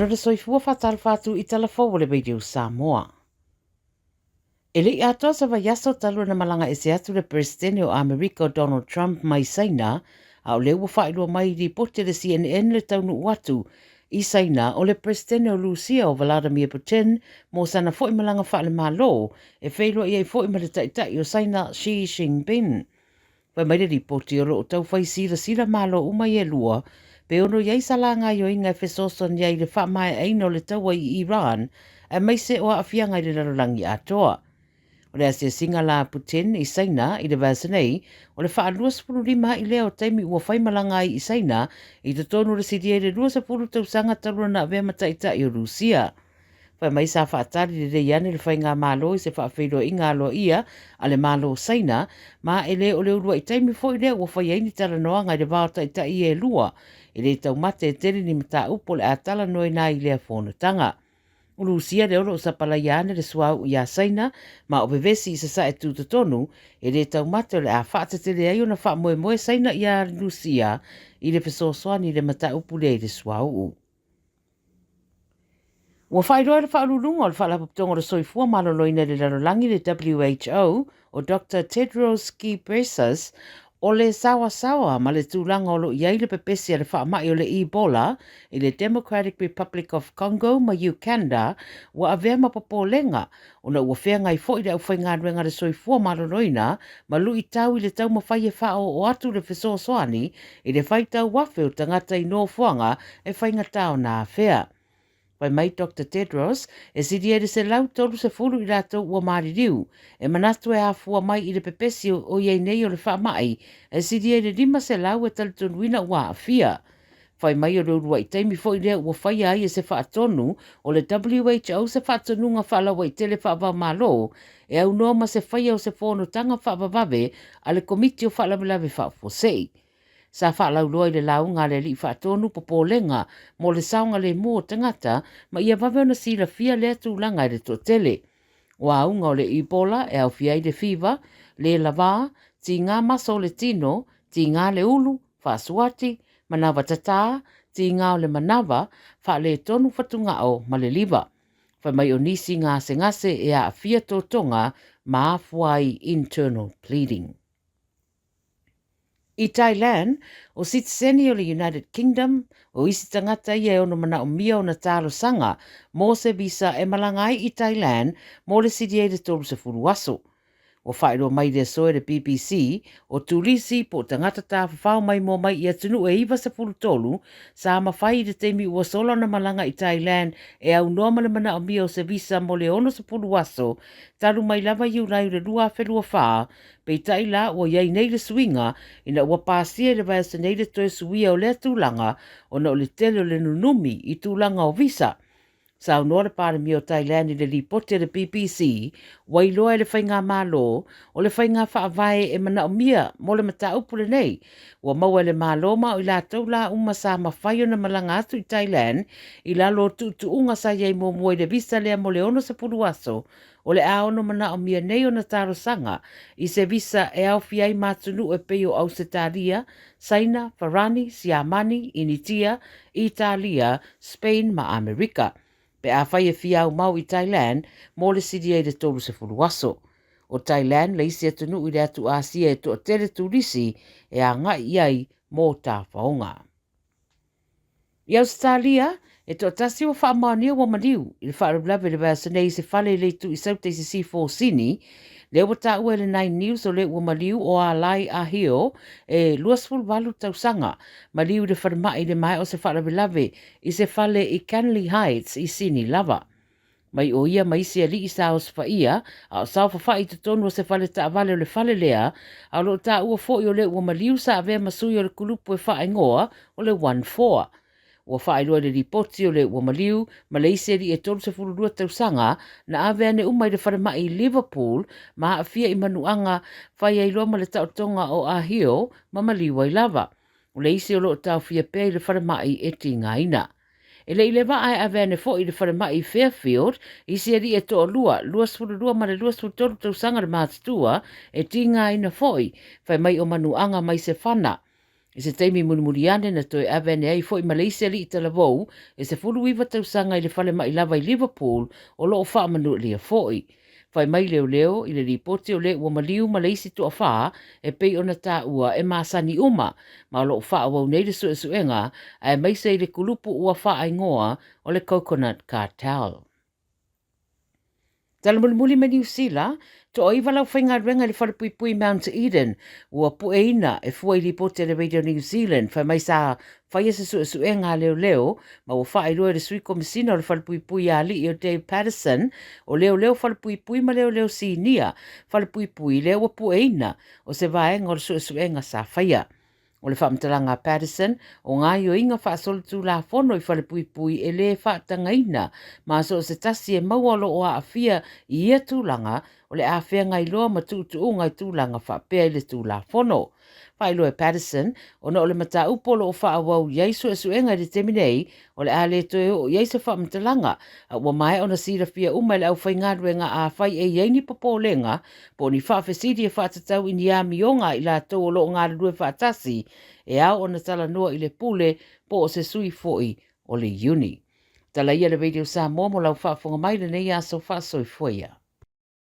Malo le soifua faatalofa atu i tala fou o le Radio Samoa. E le i atoa se vaiaso talu ona malaga ese atu le Peresetene o Amerika o Donald Trump mai Saina, a o lea ua faailoa mai i lipoti a le CNN le taunuu atu i Saina o le Peresetene o Lusia o Vladimir Putin mo sana foi malaga faale-Malo e feiloai ai foi ma le Taitai o Saina Xi Jinping. Fai mai le lipoti o lo o taufai silasila malo uma ia e lua pe ono i ai sa la gaoioiga e fesoasoani ai i le faamaeaina o le taua i Iran aemaise o aafiaga i le lalolagi atoa. O le asiasiga la a Putin i Saina i le vaiaso nei, o le faa-25 a'i lea o taimi ua fai malaga ai i Saina i totonu o le silia i le 20 tausaga talu ona avea ma Taitai o Rusia. Fai mai sa faatali lelei ane le faigamalo i se faafeiloaiga aloaia a le Malo o Saina, ma e le o le uluai taimi foi lea ua fai ai ni talanoaga i le va o taitai ia e lua. E le taumate e tele ni mataupu o le a talanoaina ai i lea fonotaga. O Lusia lea o lo o sapalaia ane le suauu iā Saina ma o vevesi i sasae tutotonu, e le taumate o le a faatetele ai ona faamoemoe Saina iā Lusia i le fesoasoani i le mataupu lea i le suauu. Ua faailoa e le Faauluuluga o le Faalapotopotoga o le Soifua Maloloina i le Lalolagi, le WHO, o Doctor Tedros Ghebreyesus, o le saoasaoa ma le tulaga o lo o i ai le pepesi a le faamai o le Ebola i le Democratic Republic of Congo ma Uganda ua avea ma popolega ona ua feagai foi le aufaigaluega a le Soifua Maloloina ma luitau i le taumafai e faaoo atu le fesoasoani i le faitau afe o tagata i nofoaga e faigata ona afea. Fai mai Doctor Tedros, e silia i le 130 i latou ua maliliu, e manatu e afua mai i le pepesi o i ai nei o le faamai, e silia i le 500 e talitonuina ua aafia. Fai mai o le uluai taimi foi lea ua faia ai e se faatonu o le WHO se faatonuga faalauaitele faava-o-Malo e aunoa ma se faia o se fonotaga faavavave a le Komiti o Faalavelave Faafuasei. Sa faalauloa i le lauga a le Alii Faatonu popolega mo le saogalemu o tagata ma ia vave ona silafia lea tulaga e le toatele. O auga o le Ebola e aofia ai le fiva, le lavā, tīgā maso o le tino, tīgā le ulu, faasuati, manava tatā, tīgā o le manava, faaletonu fatugao ma le liva. Fai mai o nisi gasegase e aafia totoga ma afua ai internal bleeding. I Thailand, o sitiseni o le United Kingdom, o isi tagata ia e ono manaomia ona talosaga mo se visa e malaga ai i Thailand mo le silia i le 30 aso. Ua faailoa mai i le aso e le BBC, o turisi po o tagata tafafao maimoa mai i atunuu e 93 sa mafai i le taimi ua sola ona malaga i Thailand e aunoa ma le manaomia o se visa mo le 60 aso talu mai lava Iulai o le 2024. Peitai la ua i ai nei le suiga ina ua pasia i le vaiaso nei le toe suia o lea tulaga ona o le tele o le nunumi i tulaga o visa. Saunoa le Palemia o Thailand i le lipoti a le BBC, ua iloa e le faigamalo o le faiga faavae e manaomia mo le mataupu lenei. Ua maua e le Malo ma o i latou la uma sa mafai ona malaga atu i Thailand i lalo o tuutuuga sa i ai muamua i le visa lea mo le 60 aso, o le a ono manaomia nei ona talosaga i se visa e aofia ai ma atunuu e pei o Ausetalia, Saina, Farani, Siamani, Initia, Italia, Spain ma Amerika, pe afai e fia aumau i Thailand mo le silia i le 30 aso. O Thailand le isi atunuu i le atu Asia e toatele turisi e agai i ai mo tafaoga. I Ausetalia, e toatasi ua faamaonia ua maliu i le faalavelave i le vaiaso nei i se fale i le itu i Sauta i Sisifo o Sini. Lea ua taua e le Nine News o le ua maliu o Alai Ahio e 28 tausaga, maliu i le falemai i le maea o se faalavelave i se fale i Canley Heights i Sini lava. Mai o ia ma isi alii sa osofaia, a o saofafai i totonu o se fale taavale o le fale lea, a o lo o taua foi o le ua maliu sa avea ma sui o le kulupu e faaigoa o le One Four. Ua faailoa i le lipoti o le ua maliu ma le isi alii e 32 tausaga na ave ane uma i le falemai i Liverpool ma aafia i manuaga fai ai loa ma le taotoga o Ahio ma maliu ai lava. O le isi o lo o taofia pea i le falemai e tigaina. E le i leva ae ave ane foi i le falemai i Fairfield isi alii e toalua, 22 ma le 23 tausaga le matutua, e tigaina foi, fai mai o manuaga mai se fana. I se taimi mulimuli ane na toe ave ane ai foi ma le isi alii talavou e 19 tausaga i le falemai lava i Liverpool o lo o faamanuilia foi. Fai mai leoleo i le lipoti o le ua maliu ma le isi toafa e pei ona taua e masani uma, ma o lo o faaauau nei le suesuega aemaise i le kulupu ua faaigoa o le Coconut Cartel. Tala mulimuli mai Niu Sila, toaiva le aufaigaluega i le falepuipui Mount Eden ua pueina e fua i lipoti a le Radio New Zealand. Fai mai sa faia se suesuega a leoleo ma ua faailoa e le sui komisina o le falepuipui a alii o Dave Patterson o leoleo falepuipui ma leoleo sinia falepuipui lea ua pueina o se vaega o le suesuega sa faia. O le faamatalaga a Patterson, o gaoioiga faasolitulafono i falepuipui e le faatagaina, ma so o se tasi e maua o lo o aafia i ia tulaga, o le a feagai loa ma tuutuuga i tulaga faapea i le Tulafono. Faailoa e Patterson, ona o le mataupu o lo o faaauau i ai suesuega i le taimi nei, o le a le toe oo i ai se faamatalaga, a ua maea ona silafia uma e le aufaigaluega afai e i ai ni popolega po o ni faafesili e faatatau i ni amioga a i latou o lo o galulue faatasi, e ao ona talanoa i le pule po o se sui foi o le iuni. Tala ia le Radio Samoa mo lau faafofoga mai lenei aso faasoifua ia.